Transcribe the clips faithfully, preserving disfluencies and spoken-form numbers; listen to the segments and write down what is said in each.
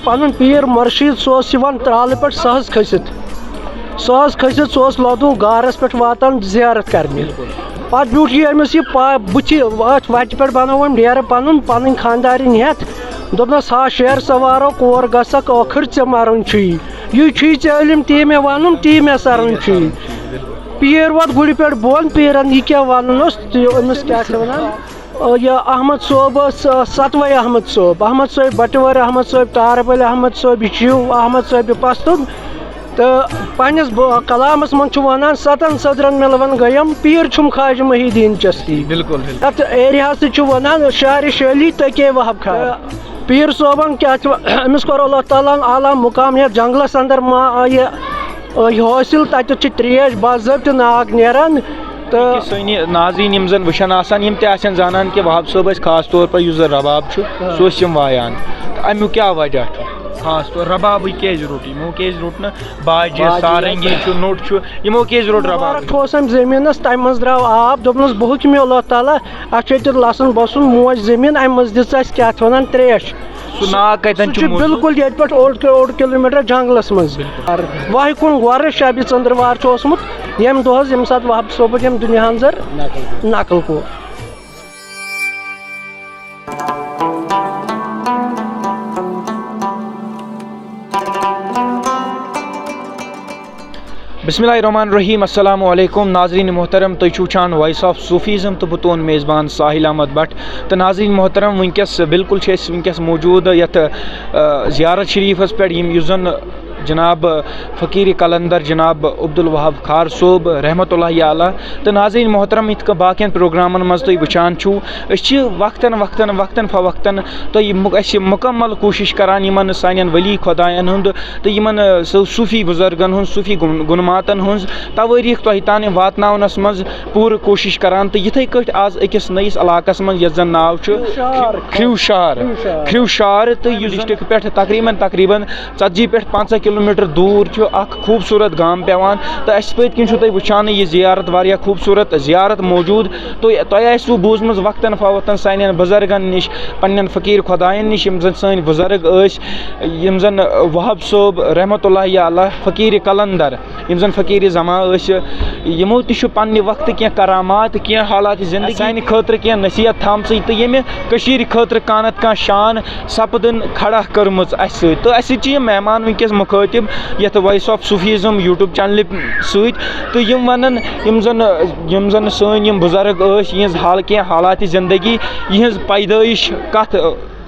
پنُن پیٖر مرشید، سُہ اوس یِوان ترٛالہٕ پٮ۪ٹھ سہز کھٔسِتھ۔ سہز کھٔسِتھ سُہ اوس لدوٗ غارس پٮ۪ٹھ واتان زیارت کرنہِ۔ پتہٕ بیوٗٹھ یہِ أمِس یہِ پا-، بُتھِ، أتھۍ وتہِ پٮ۪ٹھ بنوو أمۍ ڈیرٕ پنُن، پنٕنۍ خانٛدارِنۍ ہٮ۪تھ۔ دوٚپنس، "ہا شہر سوارو، کور گژھکھ، ٲخٕر ژےٚ مرُن چھُے۔ یہِ چھُے ژےٚ علم، تی مےٚ ونُن، تی مےٚ سرُن چھُے۔" پیٖر ووت گُرِ پٮ۪ٹھ بۄن، پیٖرن یہِ کیٛاہ ونُن اوس، تہٕ أمِس کیٛاہ چھِ ونان؟ آ، یہِ احمد صٲب ٲس، آ، ستوَے احمد صٲب، احمد صٲب بٹہٕ وٲرۍ، احمد صٲب تارٕ بٔلۍ، احمد صٲب یہِ چھُ احمد صٲب یہِ پستُن۔ تہٕ پننِس ب-، کلامس منٛز چھُ ونان، "ستن سدرن مِلون گٔیم، پیٖر چھُم خواجہ محی الدین چشتی۔" بِلکُل، بِلکُل۔ یتھ ایریاہس سۭتۍ چھُ ونان، "شہر شٲلی تہٕ کے وہب خار۔" تہٕ پیٖر صٲبن کیٛاہ چھُ، أمِس کوٚر اللہ تعالیٰ ہن اعلیٰ مقام یتھ جنگلس اندر ما-، یہِ، یہِ حٲصِل، تتٮ۪تھ چھِ ترٛیش باضٲبطہٕ ناگ نیران۔ تہٕ یہِ سٲنۍ ناظریٖن یِم زَن وٕچھان آسان، یِم تہِ آسن زانان کہِ وہاب صٲب ٲسۍ خاص طور پر یُس زَن رباب چھُ، آ۔ سُہ اوس یِم وایان۔ تہٕ اَمیُک کیٛاہ وجہ چھُ؟ خاص طور ربابٕے کیٛازِ روٚٹ؟ یِمو کیٛازِ روٚٹ نہٕ باجہِ، باجہِ سارنگی چھُ، نوٚٹ چھُ، یِمو کیٛازِ روٚٹ ربابٕے؟ مُبارک تھوٚوُس أمۍ زٔمیٖنَس، تَمہِ منٛز درٛاو آب، دوٚپنَس، "بہٕ حُکمِ اللہ تعالیٰ، اَتھ چھُ ییٚتہِ لَسَن بَسُن موج زٔمیٖن، اَمہِ منٛز دِژ اَسہِ کیٛاہ اَتھ وَنان ترٛیش۔" سُہ ناگ کَتٮ۪ن سُہ چھُ چھُ موجود؟ بِلکُل ییٚتہِ پٮ۪ٹھ اوٚڑ کہِ-، اوٚڑ کِلوٗ میٖٹر جنٛگلَس منٛز۔ بِلکُل۔ واہہِ کُن وَرٕ شبِ ژٔنٛدٕروار چھُ اوسمُت، ییٚمہِ دۄہ حظ، ییٚمہِ ساتہٕ وہاب صٲبُن ییٚمہِ دُنیا ہَن زَر نقل گوٚو۔ نقل گوٚو۔ بسم اللہ الرحمن الرحیم۔ السلام علیکم ناظرین محترم، تُہۍ چھِو وٕچھان Voice of Sufism تہٕ بہٕ تُہُنٛد میزبان ساحل احمد بٹ۔ تہٕ ناظرین محترم، وٕنکیٚس بالکل چھِ أسۍ وٕنکیٚس موجود یتھ، آ، زیارت شریفس پٮ۪ٹھ، یِم، یُس زن جناب فقیر قلندر جناب عبدالوہاب خار صٲب رحمت اللہ علیہ۔ تہٕ ناظرین محترم، یِتھ کٔنۍ باقین پروگرامن منٛز تُہۍ وٕچھان چھِو، أسۍ چھِ وقتاً وقتاً، وقتاً فوقتاً تہٕ یہِ مُ-، اَسہِ مُکمل کوٗشِش کران یِمن سانٮ۪ن ؤلی خۄدایَن ہُنٛد تہٕ یِمن، آ، صو-، صوٗفی بُزرگن ہُنٛد، صوٗفی گُن-، گُنماتن ہُنٛز توٲریٖخ تۄہہِ تام واتناونس منٛز پوٗرٕ کوٗشِش کران۔ تہٕ یِتھَے کٲٹھۍ آز أکِس نٔیِس علاقس منٛز، یَتھ زَن ناو چھُ کھِرٛو شہر۔ کھِرٛو شہر۔ کھِرٛو شہر۔ کھِرٛو شہر تہٕ یُس ڈسٹرکٹ پٮ۪ٹھ تقریٖباً، تقریٖباً ژتجی پٮ۪ٹھ پنٛژاہ کِلوٗ میٖٹر دوٗر چھُ اکھ خوٗبصوٗرت گام پٮ۪وان۔ تہٕ اَسہِ پٔتۍ کِنۍ چھُو تُہۍ وٕچھان یہِ زیارت، واریاہ خوٗبصوٗرت زیارت موجوٗد۔ تہٕ تۄہہِ آسِوٕ بوٗزمٕژ وقتاً فوقتاً سانٮ۪ن بُزرگن نِش، پنٛنٮ۪ن فقیٖر خۄدایَن نِش، یِم زَن سٲنۍ بُزرگ ٲسۍ، یِم زَن وہاب صٲب رحمت اللہ علیہ، فقیٖر قلندر، یِم زَن فقیٖر زمان ٲسۍ، یِمو تہِ چھُ پنٛنہِ وقتہٕ کینٛہہ کرامات، کینٛہہ حالات زندگی سانہِ خٲطرٕ کینٛہہ نصیحت تھامژٕ تہٕ ییٚمہِ کٔشیٖرِ خٲطرٕ کانٛہہ نتہٕ کانٛہہ شان سپدٕن کھڑا کٔرمٕژ اَسہِ سۭتۍ۔ تہٕ اَسہِ سۭتۍ چھِ یِم مہمان وٕنکیٚس مُخٲطِب یَتھ Voice of Sufism YouTube چینلہِ سۭتۍ۔ تہٕ یِم وَنَن، یِم زَن، یِم زَن سٲنۍ یِم بُزرگ ٲسۍ، یِہِنٛز حال، کینٛہہ حالات زندگی، یِہِنٛز پیدٲیِش کَتھ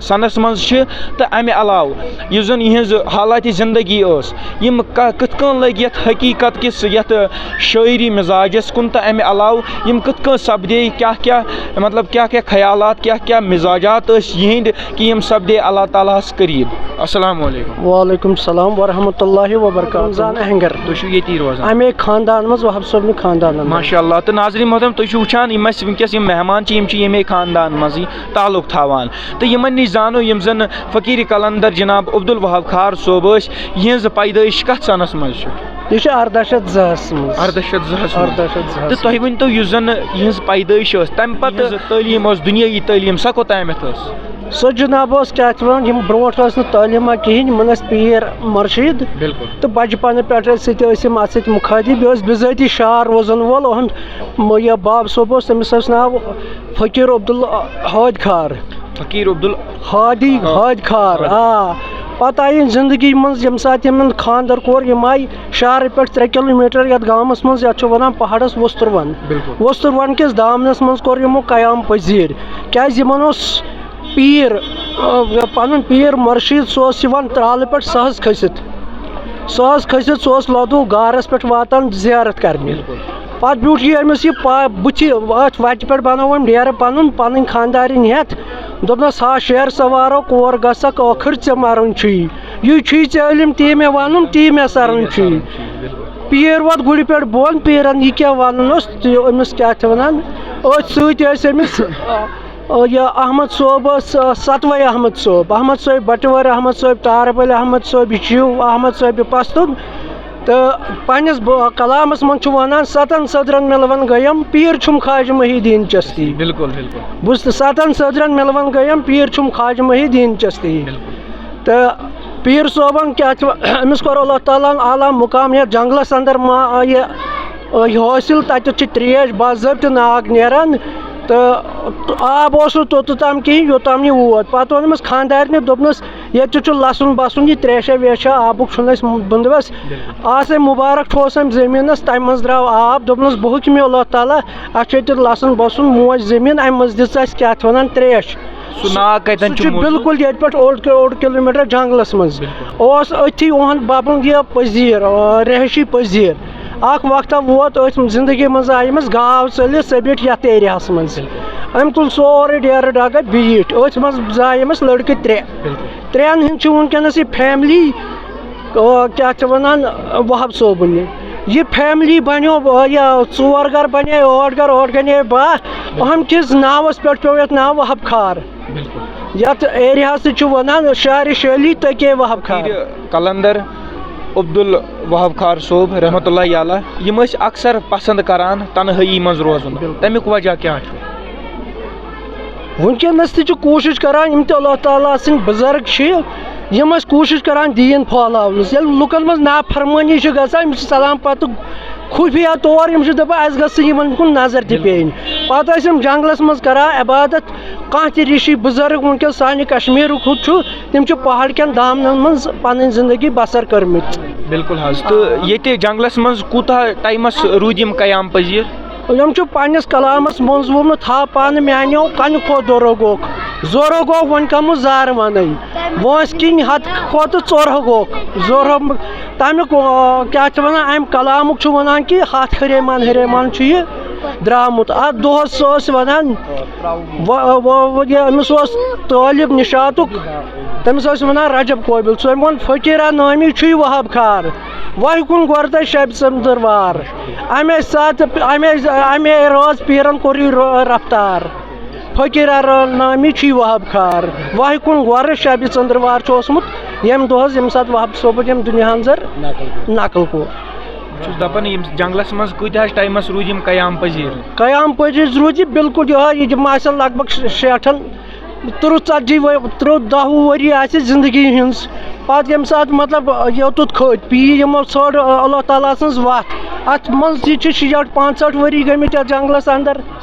سنس منٛز چھِ، تہٕ امہِ علاوٕ یُس زن یِہنٛز حالات زندگی ٲس، یِم ک-، کِتھ کٔنۍ لٔگۍ یتھ حقیقت کِس، یتھ شٲعری مزاجس کُن، تہٕ امہِ علاوٕ یِم کِتھ کٔنۍ سپدے، کیاہ کیاہ، مطلب، کیاہ کیاہ خیالات، کیاہ کیاہ مزاجات ٲسۍ یِہنٛدۍ، کہِ یِم سپدے اللہ تعالیٰ ہس قریب۔ السلام علیکم۔ وعلیکم السلام ورحمۃ اللہ وبرکاتہ۔ رمضان اہنگر۔ تُہۍ چھِو ییٚتی روزان؟ امے خاندان منٛز، وہاب صٲبنہِ خاندانن منٛز۔ ماشاء اللہ۔ تہٕ ناظرین محترم، تُہۍ چھِو وٕچھان، یِم اَسہِ وٕنکیٚس یِم مہمان چھِ، یِم چھِ ییٚمے خاندان منٛزٕے تعلق تھاوان۔ تہٕ یِمن نِش زانو یِم زن فقیٖر قلندر جناب عبدالوہاب خار صٲب ٲسۍ، یِہنٛز پیدٲیش کتھ سنس منٛز چھِ؟ یہِ چھُ ارداہ شیٚتھ زٕ ہس منٛز۔ ارداہ شیٚتھ زٕ ہس منٛز۔ ارداہ شیٚتھ زٕ ہس تہٕ تۄہہِ منٛز۔ ؤنۍ تو، یُس زن یِہنٛز پیدٲیش ٲس، تمہِ پتہٕ یِہنٛز تعلیٖم ٲس، دُنیٲیی تعلیٖم، سۄ کوٚتامتھ ٲس؟ سُہ جناب اوس کیٛاہ چھِ وَنان، یِم برونٛٹھ ٲسۍ نہٕ تعلیٖم کینٛہہ، یِمن ٲسۍ پیٖر مرشد۔ بِلکُل۔ تہٕ بچپنہٕ پٮ۪ٹھ ٲسۍ سۭتۍ، ٲسۍ یِم اَتھ سۭتۍ مُخٲطِب۔ بیٚیہِ اوس بِذٲتی شعر روزن وول اُہُنٛد، م-، یہِ باب صٲب اوس، تٔمِس اوس ناو فقیٖر عبدال ہٲدۍ خار۔ فقیٖر عبدال ہادی ہادۍ خار، ہادۍ۔ آ۔ پتہٕ آیہِ یِم زندگی منٛز، ییٚمہِ ساتہٕ یِمن خانٛدر کوٚر، یِم آیہِ شہرٕ پٮ۪ٹھ ترٛےٚ کِلوٗ میٖٹر یَتھ گامَس منٛز، یَتھ چھِ وَنان پہاڑَس وۄستُروَن۔ بِلکُل۔ وۄستُروَن کِس دامنَس منٛز کوٚر یِمو قیام پذیٖر، کیٛازِ یِمن اوس پیٖر، آ، پنُن پیٖر مرشد، سُہ اوس یِوان ترٛالہٕ پٮ۪ٹھ سہز کھٔسِتھ۔ سہز کھٔسِتھ، سُہ اوس لدوٗ غارس پٮ۪ٹھ واتان زیارت کرنہِ۔ بِلکُل۔ پتہٕ بیوٗٹھ یہِ أمِس یہِ پا-، بُتھِ، أتھۍ وتہِ پٮ۪ٹھ بنوو أمۍ ڈیرٕ پنُن، پنٕنۍ خانٛدارِنۍ ہٮ۪تھ۔ دوٚپنس، "ہا شہر سوارو، کور گژھکھ، ٲخٕر ژےٚ مرُن چھُے۔ یہِ چھُے ژےٚ علم، تی مےٚ ونُن، تی مےٚ سرُن چھُے۔" پیٖر ووت گُرِ پٮ۪ٹھ بۄن، پیٖرن یہِ کیٛاہ ونُن اوس، تہٕ أمِس کیٛاہ چھِ ونان، أتھۍ سۭتۍ ٲسۍ أمِس، آ، یہِ احمد صٲب ٲس، آ، ستوَے احمد صٲب، احمد صٲب بٹہٕ وٲرۍ، احمد صٲب تارٕ بٔلۍ، احمد صٲب یہِ چھُ احمد صٲب یہِ پستُن۔ تہٕ پننِس ب-، کلامس منٛز چھُ ونان، "ستن سدرن مِلون گٔیم، پیٖر چھُم خواجہ محی الدین چشتی۔" بِلکُل، بِلکُل۔ بوٗزتھٕ، ستن سدرن مِلون گٔیم، پیٖر چھُم خواجہ محی الدین چشتی۔ بِلکُل۔ تہٕ پیٖر صٲبَن کیٛاہ چھُ، أمِس کوٚر اللہ تعالیٰ ہَن اعلیٰ مُقام یَتھ جنٛگلَس اَندَر ما-، یہِ، یہِ حٲصِل۔ تَتٮ۪تھ چھِ ترٛیش باضٲبطہٕ ناگ نیران، تہٕ آب اوس نہٕ توٚتَتھ تام کِہیٖنۍ، یوٚتام یہِ ووت۔ پَتہٕ ووٚن أمِس خانٛدارنہِ، دوٚپنَس، "ییٚتہِ چھُ لَسُن بَسُن، یہِ ترٛیشا ویشا آبُک چھُنہٕ اَسہِ بندوبست۔" آسے مُبارک ٹھوس اَمہِ زٔمیٖنَس، تَمہِ منٛز درٛاو آب۔ دوٚپنَس، "بہٕ حُکمِ اللہ تعالیٰ، اَسہِ چھُ ییٚتہِ لَسُن بَسُن، موج زٔمیٖن، اَمہِ منٛز دِژ اَسہِ کیٛاہ اَتھ وَنان ترٛیش۔" سُہ ناگ کَتٮ۪ن سُہ چھُ چھُ موجود؟ بِلکُل ییٚتہِ پٮ۪ٹھ اوٚڑ کہِ-، اوٚڑ کِلوٗمیٖٹر جنٛگلَس منٛز۔ بِلکُل۔ اوس أتھی اُہُنٛد بَبُن یہِ پٔزیٖر، آ، رِہٲیشی پٔزیٖر۔ اَکھ وقتہ ووت أتھۍ زِندگی منٛز، آیہِ أمِس گاو ژٔلِتھ، سۄ بیٖٹھ یَتھ ایریاہَس منٛز۔ بِلکُل۔ أمۍ تُل سورُے ڈیرٕ ڈَگہٕ بیٖٹھۍ۔ أتھۍ منٛز زاے أمِس لٔڑکہٕ ترٛےٚ۔ بِلکُل۔ ترٛٮ۪ن ہِنٛز چھِ وٕنکیٚنَس یہِ فیملی، آ، کیٛاہ چھِ وَنان، وَہَب صٲبُن یہِ۔ یہِ فیملی بَنیو، آ، یہِ ژور گَرٕ بَنے، ٲٹھ گَرٕ، ٲٹھ گَرٕ بَنے باہ۔ اَہَم کِس ناوَس پٮ۪ٹھ پیوٚو یَتھ ناو وَہَب کھار۔ بِلکُل۔ یَتھ ایریاہَس سۭتۍ چھُ وَنان شہرِ شٲلی تٔکے وَہَب کھار۔ پیٖرِ قلندر عبدال وہاب کھار صٲب رحمتہ اللہ علیہ، یِم ٲسۍ اکثر پسند کران تنہٲیی منٛز روزُن۔ بِلکُل۔ تَمیُک وجہ کیٛاہ چھُ؟ وٕنکیٚنَس تہِ چھِ کوٗشِش کران، یِم تہِ اللہ تعالیٰ سٕنٛدۍ بُزرگ چھِ، یِم ٲسۍ کوٗشِش کران دیٖن پھٲلاونَس۔ ییٚلہِ لُکَن منٛز نافرمٲنی چھِ گژھان، أمِس چھِ ژَلان پَتہٕ خُفیہ طور، یِم چھِ دَپان، "اَسہِ گٔژھ نہٕ یِمَن کُن نظر تہِ بِلکُل۔ پیٚنۍ۔" پَتہٕ ٲسۍ یِم جنٛگلَس منٛز کران عبادت۔ کانٛہہ تہِ ریٖشی بُزرگ وٕنکیٚس سانہِ کشمیٖرُک ہُہ چھُ، تِم چھِ پہاڑ کٮ۪ن دامنَن منٛز پنٕنۍ زندگی بسر کٔرمٕتۍ۔ بِلکُل حظ۔ تہٕ ییٚتہِ جنٛگلَس منٛز کوٗتاہ ٹایمَس روٗدۍ یِم قیام پذیٖر؟ یِم چھِ پننِس کلامَس منٛز ووٚنمُت، ہا پانہٕ میٛانیو کَنہِ کھۄتہٕ دوٚرو گوٚکھ، زورو گوٚکھ، وۄنۍ کَمہٕ زارٕ وَنَے، وٲنٛسہِ کِنۍ ہَتہٕ کھۄتہٕ ژورو گوٚکھ، زورو۔ تَمیُک، آ، کیٛاہ چھِ وَنان، اَمہِ کلامُک چھُ وَنان کہِ ہَتھ ہریمان ہریمان چھُ یہِ درٛامُت۔ اَتھ دۄہَس سُہ اوس وَنان، و-، و-، و-، یہِ أمِس اوس طٲلب نِشاطُک، تٔمِس ٲسۍ وَنان رجب قٲبِل۔ سُہ أمۍ ووٚن، "فقیٖرا نٲمی چھُے وہاب کھار، وَہہِ کُن گۄردَے شَبِ ژٔنٛدٕروار۔ اَمے ساتہٕ، اَمے، اَمے رٲژ پیٖرَن کوٚر یہِ رو-، رفتار۔ فقیٖرا را-، نٲمی چھُے وہاب کھار، وَہہِ کُن گۄرٕ شَبِ ژٔنٛدٕروار چھُ اوسمُت، ییٚمہِ دۄہ حظ، ییٚمہِ ساتہٕ وہاب صٲبَن ییٚمہِ دُنیا ہَن زَر نقل کوٚر۔" بہٕ چھُس دَپان، یِم جنٛگلَس منٛز کۭتِہَس ٹایمَس روٗدۍ یِم قیام پذیٖر؟ قیام پذیٖر روٗدۍ یہِ بِلکُل یِہوٚے، یہِ دِمہٕ آسن لگ بگ شیٹھَن، تٕرٛہ ژَتجی ؤ-، تٕرٛہ دَہ وُہ ؤری آسہِ زِندگی ہِنٛز۔ پَتہٕ ییٚمہِ ساتہٕ، مطلب، یوٚتُتھ کھٔتۍ، پیٖر یِمو ژھٲر، آ، اللہ تعالیٰ سٕنٛز وَتھ۔ اَتھ منٛز تہِ چھِ شیٹھ پانٛژہٲٹھ ؤری گٔمٕتۍ یَتھ جنٛگلَس اَندَر۔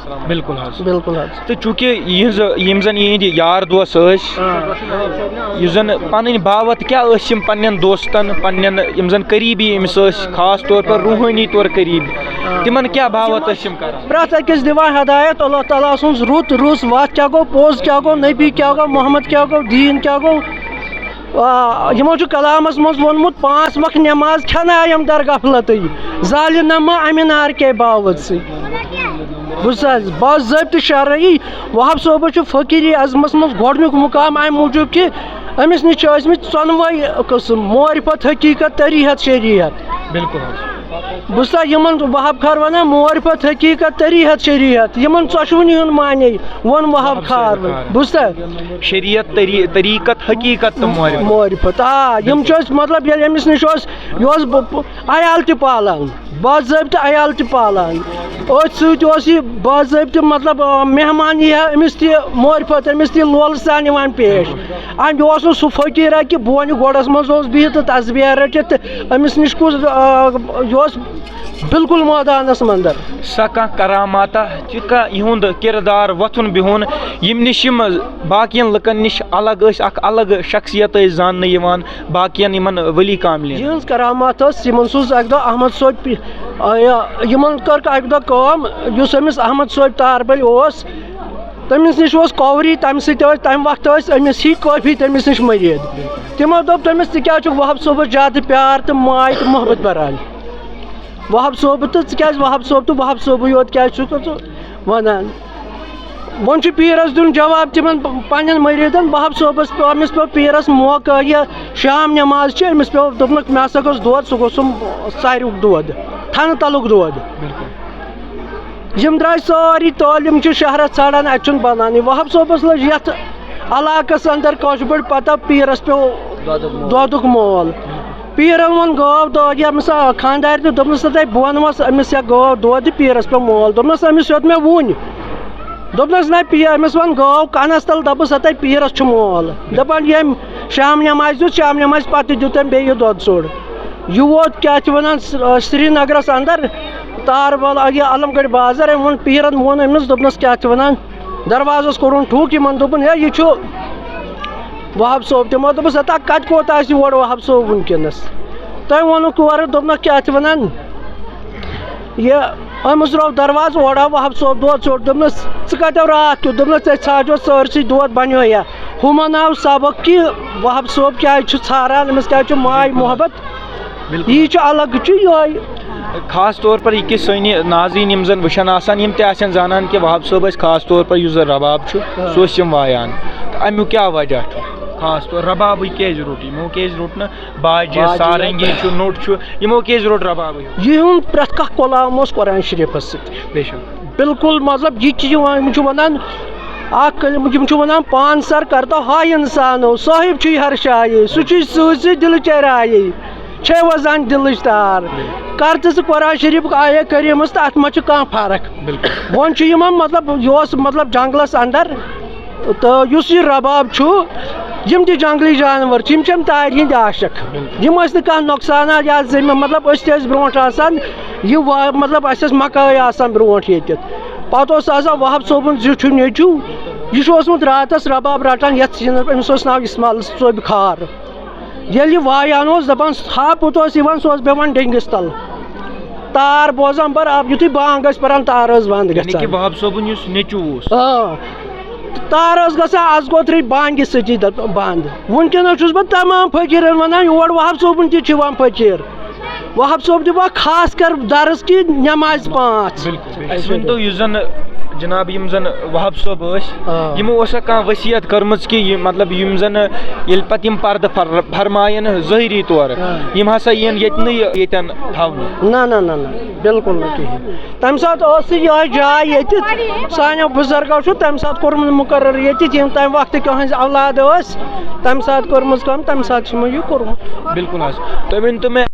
بِلکُل حظ۔ بِلکُل حظ۔ تہٕ چوٗنٛکہِ یِہٕنٛز، یِم زَن یِہِنٛدۍ یار دوس ٲسۍ، آ۔ یُس زَن پَنٕنۍ باوَتھ کیٛاہ ٲسۍ یِم پنٛنٮ۪ن دوستَن، پنٛنٮ۪ن یِم زَن قریٖبی أمِس ٲسۍ، خاص طور پر روحٲنی طور قریٖب، آ۔ تِمَن کیٛاہ باوَتھ ٲسۍ یِم کران؟ پرٛٮ۪تھ أکِس دِوان ہدایت، اللہ تعالیٰ سٕنٛز رُت رُس وَتھ کیٛاہ گوٚو، پوٚز کیٛاہ گوٚو، نبی کیٛاہ گوٚو، محمد کیٛاہ گوٚو، دیٖن کیٛاہ گوٚو۔ آ، یِمو چھُ کلامس منٛز ووٚنمُت، "پانٛژھ وقت نٮ۪ماز کھٮ۪ناویم در غفلتٕے، زالہِ نہ ما امہِ نار کے باوت سۭتۍ۔" بوٗزتھا حظ؟ باضٲبطہٕ شرعی وہاب صٲبس چھُ فقیٖری عظمس منٛز گۄڈٕنیُک مُقام، امہِ موٗجوٗب کہِ أمِس نِش چھِ ٲسمٕتۍ ژۄنوَے قٕسم، معرفت، حقیٖقت، طریٖقت، شریعت۔ بِلکُل حظ۔ بوٗزتھا، یِمن وہاب کھار ونان معرفت، حقیٖقت، طریٖقت، شریعت، یِمن ژۄشوٕنی ہُنٛد معنی ووٚن وہاب کھار۔ بوٗزتھا؟ شریعت، طری-، طریٖقت، حقیٖقت تہٕ معرفت۔ معرفت، آ، یِم چھِ أسۍ، مطلب، ییٚلہِ أمِس نِش اوس، یہِ اوس ب-، ب-، عیال تہِ پالان، باضٲبطہٕ عیال تہِ پالان۔ أتھۍ سۭتۍ اوس یہِ باضٲبطہٕ، مطلب، آ، مہمان یی ہا أمِس تہِ معرفت، أمِس تہِ لولہٕ سان یِوان پیش۔ اَمہِ اوس نہٕ سُہ فقیٖرا کہِ بونہِ گۄڈَس منٛز اوس بِہِتھ تہٕ تسبیٖح رٔٹِتھ تہٕ أمِس نِش کُس، آ، یہِ اوس بالکل مٲدانَس منٛدر۔ سۄ کانٛہہ کراماتہ تہِ کانٛہہ یِہُنٛد کِردار وۄتھُن بِہُن، ییٚمہِ نِش یِم باقین لُکن نِش الگ ٲسۍ، اکھ الگ شخصیت ٲسۍ زاننہٕ یِوان باقین یِمن ؤلی کاملین۔ یِہٕنٛز کرامات ٲس، یِمن سوٗز اکہِ دۄہ احمد صٲبۍ پی-، آ، یہِ، یِمن کٔر اکہِ دۄہ کٲم، یُس أمِس احمد صٲبۍ تاربٔلۍ اوس، تٔمِس نِش اوس کاوری، تَمہِ سۭتۍ ٲسۍ، تَمہِ وقتہٕ ٲسۍ أمِس ہی کٲفی تٔمِس نِش مٔریٖد۔ تِمو دوٚپ تٔمِس، "ژٕ کیٛازِ چھُکھ وہاب صٲبَس زیادٕ پیار تہٕ ماے تہٕ محبت بَران؟ وہاب صٲبہٕ تہٕ ژٕ کیٛازِ وہاب صٲب تہٕ وہاب صٲبٕے یوت کیٛازِ چھُکھ ژٕ وَنان؟" وۄنۍ چھُ پیٖرَس دیُن جواب تِمَن پ-، پنٛنٮ۪ن مٔریٖدَن۔ وہاب صٲبَس پیوٚو، أمِس پیوٚو پیٖرَس موقعہٕ یہِ شام نٮ۪ماز چھِ، أمِس پیوٚو، دوٚپنَکھ، "مےٚ ہسا گوٚژھ دۄد، سُہ گوٚژھ سُم-، سَرِ دۄد، تھَنہٕ تَلُک دۄد۔" بِلکُل۔ یِم درٛاے سٲری طٲلب، یِم چھِ شہرس ژھانڈان، اَتہِ چھُنہٕ بنانٕے۔ وہاب صٲبس لٔج یتھ علاقس اندر کٲشِر پٲٹھۍ پتہ، پیٖرس پیوٚو دۄدُک مول۔ دۄدُک مول۔ پیٖرن ووٚن گٲو دۄد، ییٚمِس خانٛدارِ تہِ دوٚپنس، "ہتا بہٕ وَنوس أمِس یا گٲو دۄد تہٕ پیٖرس پیوٚو مول۔" دوٚپنس، "أمِس یوٚت مےٚ وُنۍ۔" دوٚپنس، "نہ پیٖر"، أمِس ووٚن گٲو کنس تل، دوٚپُس، "ہتا پیٖرس چھُ مول۔" دپان، ییٚمۍ شام نٮ۪مازِ دیُت، شام نٮ۪مازِ پَتہٕ دیُت أمۍ بیٚیہِ یہِ دۄد ژوٚڑ۔ یہِ ووت، کیٛاہ چھِ وَنان، س-، آ، سرینگرَس اَندَر، تاربل، آ، یہِ علم گڑھ بازر۔ أمۍ ووٚن پیٖرَن، ووٚن أمِس، دوٚپنَس، کیٛاہ چھِ وَنان، دروازَس کوٚرُن ٹھوٗک، یِمَن دوٚپُن، ہے، یہِ چھُ وہاب صٲب۔ تِمو دوٚپُس، ہتا کَتہِ کوٚت آسہِ یور وہاب صٲب وٕنکیٚنَس؟ تۄہہِ ووٚنُکھ اورٕ، دوٚپنَکھ، کیٛاہ چھِ وَنان، یہِ أمِس درٛاو دروازٕ، اورٕ آو وہاب صٲب دۄد ژوٚٹ۔ دوٚپنَس، ژٕ کَتہِ آو راتھ کیُتھ؟ دوٚپنَس، ژےٚ ژھانٛڈیو سٲرسٕے دۄد بَنیو یا؟ ہُمَن آو سبق کہِ وہاب صٲب کیٛازِ چھُ ژھاران، أمِس کیٛازِ چھُ ماے محبت۔ بِلکُل۔ یی چھُ الگ، چھُ یِہوٚے۔ خاص طور پر یہِ کہِ سٲنۍ ناظریٖن یِم زَن وٕچھان آسان، یِم تہِ آسن زانان کہِ وہاب صٲب ٲسۍ خاص طور پر یُس زَن رباب چھُ، آ۔ سُہ ٲسۍ یِم وایان۔ تہٕ اَمیُک کیٛاہ وجہ چھُ؟ خاص طور ربابٕے کیٛازِ روٚٹ یِمو؟ کیٛازِ روٚٹ نہٕ باجہِ، باجہِ سارنگی چھُ، نوٚٹ چھُ، یِمو کیٛازِ روٚٹ ربابٕے؟ یِہُنٛد پرٛٮ۪تھ کانٛہہ کلام اوس قرآن شریٖفَس سۭتۍ۔ بے شک۔ بالکل، مطلب، یہِ چھِ یِوان، یِم چھِ وَنان، اَکھ کلمہٕ، یِم چھِ وَنان، "پانہٕ سر کرتا ہا انسانو، صاحب چھُے ہر شایے، سُہ چھُے سۭتۍ سۭتۍ دِلہٕ چرایے، چھے وَزان دِلٕچ تار۔ کر تہٕ ژٕ قرآن شریٖفُک آیے کریٖمَس تہٕ اَتھ منٛز چھِ کانٛہہ فرق؟" بالکل۔ وۄنۍ چھُ یِمَن، مطلب، یہِ اوس، مطلب، جنٛگلَس اَندَر، تہٕ یُس یہِ رباب چھُ، یِم تہِ جنٛگلی جانوَر چھِ، یِم چھِ اَمہِ تارِ ہِنٛدۍ عاشق۔ یِم ٲسۍ نہٕ کانٛہہ نۄقصانات یا زٔمیٖن، مطلب، أسۍ تہِ ٲسۍ برونٛٹھ آسان، یہِ وا-، مطلب، اَسہِ ٲس مکٲے آسان برونٛٹھ ییٚتٮ۪تھ۔ پَتہٕ اوس آسان وہاب صٲبُن زیُٹھ ہیوٗ نیٚچوٗ، یہِ چھُ اوسمُت راتَس رباب رَٹان یَتھ سیٖزنَس، أمِس اوس ناو اِسمال صٲبۍ کھار۔ ییٚلہِ یہِ وایان اوس، دَپان، ہاپُت اوس یِوان، سُہ اوس بیٚہوان ڈیٚنٛگِس تَل۔ تار بوزان بَر، آب یُتھُے بانٛگ ٲسۍ پَران، تار ٲس بنٛد یعنی کہِ گژھان۔ وہاب صٲبُن یُس نیٚچوٗ اوس۔ آ۔ تار ٲس گژھان از کوترٕے بانگہِ سۭتی دپ-، بنٛد۔ وٕنکیٚنَس چھُس بہٕ تمام فقیٖرن وَنان، یور وہاب صٲبُن تہِ چھُ یِوان فقیٖر۔ وہاب صٲب دِوان خاص کر درس کہِ نمازِ پانٛژھ۔ بِلکُل، بِلکُل۔ اَسہِ ؤنۍ تو، یُس زن جناب، یِم زن وہاب صٲب ٲسۍ، آ۔ یِمو اوسا کانٛہہ وصیت کٔرمٕژ کہِ یہِ، مطلب، یِم زن ییٚلہِ پتہٕ یِم پردٕ فر-، فرماین ظٲہری طور، آ۔ یِم ہسا یِن ییٚتہِ نہٕ یہِ، ییٚتٮ۪ن تھاونہٕ؟ نہ، نہ، نہ، نہ، بِلکُل نہٕ کِہیٖنۍ۔ تَمہِ ساتہٕ ٲس یہِ یِہوٚے جاے ییٚتہِ سانیو بُزرگو چھُ تَمہِ ساتہٕ کوٚرمُت مُقرر ییٚتہِ، یِم تَمہِ وقتٕکۍ یِہٕنٛزِ اولاد ٲسۍ، تَمہِ ساتہٕ کٔرمٕژ کٲم، تَمہِ ساتہٕ چھِ یِمو یہِ کوٚرمُت۔ بِلکُل حظ۔ تُہۍ ؤنۍ تو مےٚ،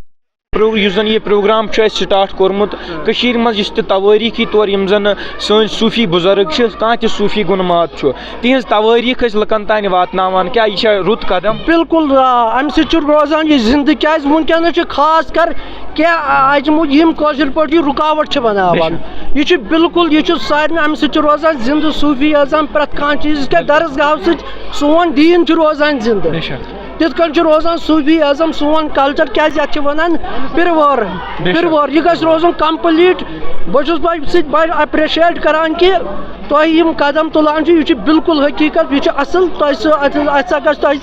پرو-، یُس زَن یہِ پروگرام چھُ اَسہِ سٹارٹ کوٚرمُت کٔشیٖرِ منٛز، یُس تہِ توٲریٖخی طور یِم زَن سٲنۍ صوٗفی بُزرگ چھِ، کانٛہہ تہِ صوٗفی گُنہٕ مات چھُ، تِہِنٛز توٲریٖخ أسۍ لُکَن تام واتناوان، کیٛاہ یہِ چھا رُت قدم؟ بِلکُل، آ، اَمہِ سۭتۍ چھُ روزان یہِ زِندٕ، کیٛازِ وٕنکیٚنَس چھِ خاص کر کینٛہہ، آ، اَتہِ مو-، یِم کٲشِر پٲٹھۍ یہِ رُکاوَٹ چھِ بَناوان۔ بے شک۔ یہِ چھُ بِلکُل، یہِ چھُ سارنٕے، اَمہِ سۭتۍ چھُ روزان زِندٕ صوٗفی ازم پرٛٮ۪تھ کانٛہہ چیٖز، یِتھ کٔنۍ درسگاہَو سۭتۍ سون دیٖن چھُ روزان زِندٕ۔ بے شک۔ تِتھ کٔنۍ چھُ روزان صوٗفی ازم سون کلچر، کیٛازِ یَتھ چھِ وَنان پِرٕ وٲر، بے شک۔ پِرٕ وٲر، یہِ گژھِ روزُن کمپلیٖٹ۔ بہٕ چھُس تۄہہِ سۭتۍ بَڑٕ اپریشیٹ کران کہِ تۄہہِ یِم قدم تُلان چھِو، یہِ چھُ بِلکُل حقیٖقت، یہِ چھُ اَصٕل، تۄہہِ سُہ، اَتھ، اَتھ سا گژھِ تۄہہِ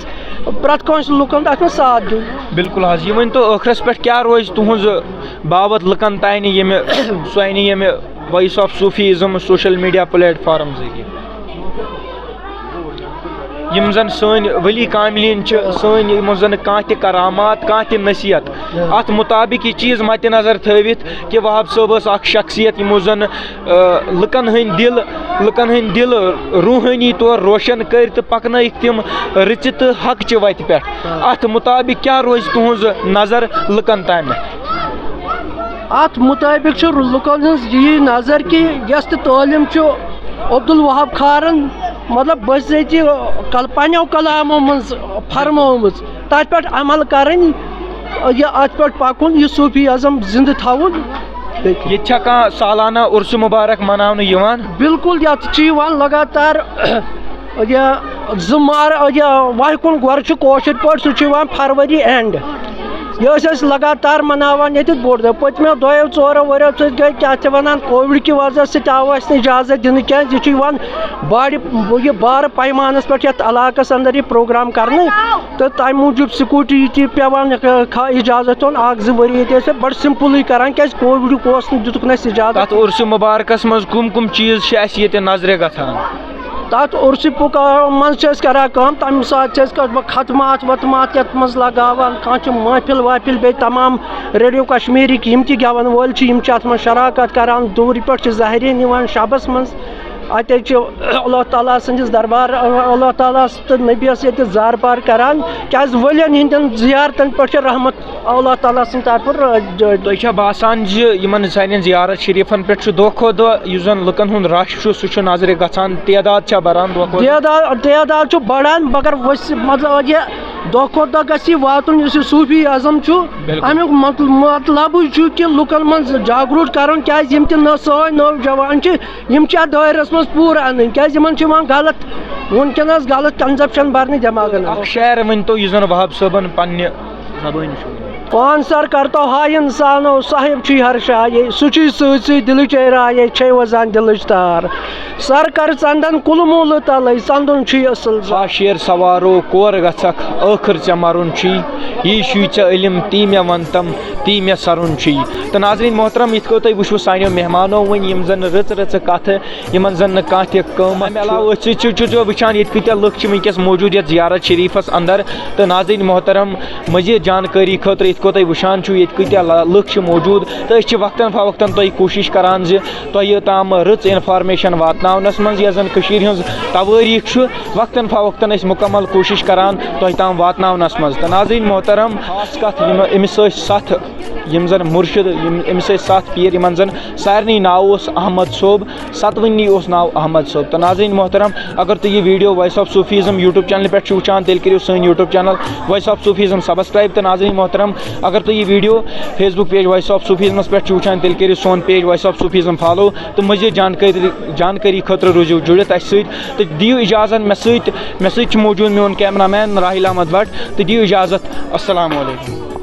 پرٛٮ۪تھ کٲنٛسہِ لُکَن اَتھ منٛز ساتھ دیُن۔ بِلکُل حظ، یہِ ؤنۍ تو ٲخرَس پٮ۪ٹھ کیٛاہ روزِ تُہٕنٛز باوَتھ لُکَن تانۍ ییٚمہِ، سُہ اَنہِ ییٚمہِ Voice of Sufism social media platform ذٔریعہٕ؟ یِم زَن سٲنۍ ؤلی کاملین چھِ، سٲنۍ یِمو زَن کانٛہہ تہِ کرامات، کانٛہہ تہِ نصیحت، اَتھ مُطابِق یہِ چیٖز مَدِ نظر تھٲوِتھ کہِ وہاب صٲب ٲس اَکھ شخصیت، یِمو زَن، آ، لُکَن ہٕنٛدۍ دِل، لُکَن ہٕنٛدۍ دِل روحٲنی طور روشن کٔرۍ تہٕ پَکنٲیِکھ تِم رٕژِ تہٕ حقچہِ وَتہِ پٮ۪ٹھ۔ اَتھ مُطابِق کیٛاہ روزِ تُہٕنٛز نظر لُکَن تامَتھ؟ اَتھ مُطٲبِق چھُ لُکَن ہٕنٛز یی نظر کہِ یۄس تہِ تعلیٖم چھُ عبدالوہاب کھارَن، مطلب، بذٲتی کل-، پنٛنیو کلامو منٛز فرمٲومٕژ، تَتھ پٮ۪ٹھ عمل کَرٕنۍ، یہِ اَتھ پٮ۪ٹھ پَکُن، یہِ صوٗفی ازم زِندٕ تھاوُن۔ ییٚتہِ چھا کانٛہہ سالانہ عرس مبارک مناونہٕ یِوان؟ بِلکُل، یَتھ چھِ یِوان لگاتار، یہِ زٕ مار-، یہِ وَہہِ کُن گۄرٕ چھُ کٲشِر پٲٹھۍ، سُہ چھُ یِوان فروری اینڈ۔ یہِ ٲسۍ أسۍ لگاتار مناوان ییٚتہِ بوٚڑ دۄہ۔ پٔتمیو دۄیو ژورو ؤریو سۭتۍ گٔے، کیٛاہ چھِ وَنان، کووِڈ کہِ وجہ سۭتۍ آو اَسہِ نہٕ اِجازت دِنہٕ کینٛہہ۔ یہِ چھُ یِوان بارِ-، یہِ بارٕ پیمانَس پٮ۪ٹھ یَتھ علاقَس اَندَر یہِ پروگرام کَرنہٕ، تہٕ تَمہِ موٗجوٗب سِکیورٹی تہِ پٮ۪وان کھا-، اِجازت ہیوٚن اَکھ زٕ ؤری ییٚتہِ ٲسۍ بَڑٕ سِمپٕلٕے کَران، کیٛازِ کووِڈُک اوس نہٕ، دِتُکھ نہٕ اَسہِ اِجازت۔ تَتھ عرسہِ مُبارکَس منٛز کُم کُم چیٖز چھِ اَسہِ ییٚتہِ نظرِ گژھان؟ تَتھ عرسہِ پُکا-، منٛز چھِ أسۍ کران کٲم، تَمہِ ساتہٕ چھِ أسۍ کران ختمات وتمات یَتھ منٛز لگاوان، کانٛہہ چھِ محفل وحفل، بیٚیہِ تمام ریڈیو کشمیٖرٕکۍ یِم تہِ گٮ۪وَن وٲلۍ چھِ، یِم چھِ اَتھ منٛز شراکت کران، دوٗرِ پٮ۪ٹھ چھِ زاہریٖن یِوان شبَس منٛز۔ اَتہِ حظ چھِ اللہ تعالیٰ سٕنٛدِس دربار، اللہ تعالیٰ تہٕ نبیَس ییٚتہِ زارپار کران، کیٛازِ ؤلین ہٕنٛدٮ۪ن زیارتن پٮ۪ٹھ چھِ رحمت اللہ تعالیٰ سٕنٛدِ طرفہٕ رٲ-، جٲ-، تۄہہِ چھا باسان زِ یِمن سانٮ۪ن زیارت شریٖفن پٮ۪ٹھ چھُ دۄہ کھۄتہٕ دۄہ یُس زن لُکن ہُنٛد رش چھُ، سُہ چھُ نظرِ گژھان، تعداد چھا بڑان دۄہ کھۄتہٕ دۄہ؟ تعداد، تعداد چھُ بڑان، مگر وۄنۍ مطلب یہِ دۄہ کھۄتہٕ دۄہ گژھِ یہِ واتُن، یُس یہِ صوٗفی ازم چھُ، بِلکُل۔ اَمیُک مطل-، مطلبٕے چھُ کہِ لُکن منٛز جاگروٗت کرُن، کیازِ یِم تہِ نٔے سٲنۍ نوجوان چھِ، یِم چھِ اَتھ دٲیرَس منٛز پوٗرٕ اَنٕنۍ، کیازِ یِمن چھُ یِوان غلط، وٕنکیٚنَس غلط conception بَرنہٕ دٮ۪ماغن منٛز۔ اکھ شعر ؤنۍ تو، یُس زَن وہاب صٲبن پننہِ زبٲنۍ چھُ ووٚنمُت۔ پانہٕ سر کرتو ہا انسانو، صاحب چھُے ہر شایے، سُہ چھُے سۭتۍ سۭتۍ دِلٕچے رایے، چھے وزان دِلٕچ تار۔ سر کر ژندن کُلہٕ موٗلہٕ تلے، ژندُن چھُے اصل زار۔ ہا شیر سوارو، کور گژھکھ، ٲخٕر ژےٚ مرُن چھُے۔ یی چھُے ژےٚ علم، تی مےٚ ونتم، تی مےٚ سرُن چھُے۔ تہٕ ناظرین محترم، یِتھ کٔنۍ تُہۍ وٕچھِو سانیو مہمانو ؤنۍ یِم زن رٕژ رٕژٕ کتھٕ، یِمن زن نہٕ کانٛہہ تہِ قۭمتھ چھُ۔ امہِ علاوٕ ٲسۍ چھِ، چھِ، چھِ، چھِ وٕچھان ییٚتہِ کۭتیٛاہ لُکھ چھِ وٕنکیٚس موجود یتھ زیارت شریفس اندر۔ تہٕ ناظرین محترم، مزید جانکٲری خٲطرٕ یِتھ کٔنۍ تُہۍ وٕچھان چھِو ییٚتہِ کۭتیٛاہ لا-، لُکھ چھِ موجود، تہٕ أسۍ چھِ وقتاً فوقتاً تۄہہِ کوٗشِش کران زِ تۄہہِ تام رٕژ information واتناونَس منٛز، یۄس زَن کٔشیٖرِ ہٕنٛز توٲریٖخ چھُ، وقتاً فوقتاً أسۍ مُکمل کوٗشِش کران تۄہہِ تام واتناونَس منٛز۔ تہٕ ناظریٖن محترم، خاص کَتھ، یِم أمِس ٲسۍ ستھ، یِم زَن مُرشِد، یِم أمِس ٲسۍ ستھ پیٖر، یِمَن زَن سارنٕے ناو اوس احمد صٲب، ستوٕنی اوس ناو احمد صٲب۔ تہٕ ناظریٖن محترم، اگر تُہۍ یہِ video Voice of Sufism YouTube channel پٮ۪ٹھ چھِو وٕچھان، تیٚلہِ کٔرِو سٲنۍ YouTube channel Voice of Sufism subscribe۔ تہٕ ناظریٖن محترم، اگر تُہۍ یہِ video Facebook page Voice of Sufismس پٮ۪ٹھ چھِو وٕچھان، تیٚلہِ کٔرِو سون page Voice of Sufism follow۔ تہٕ مزید جانکٲری، جانکٲری خٲطرٕ روٗزِو جُڑِتھ اَسہِ سۭتۍ۔ تہٕ دِیِو اِجازت مےٚ سۭتۍ، مےٚ سۭتۍ چھُ موجود میون cameraman راحیل احمد بٹ۔ تہٕ دِیِو اِجازت۔ السلام علیکم۔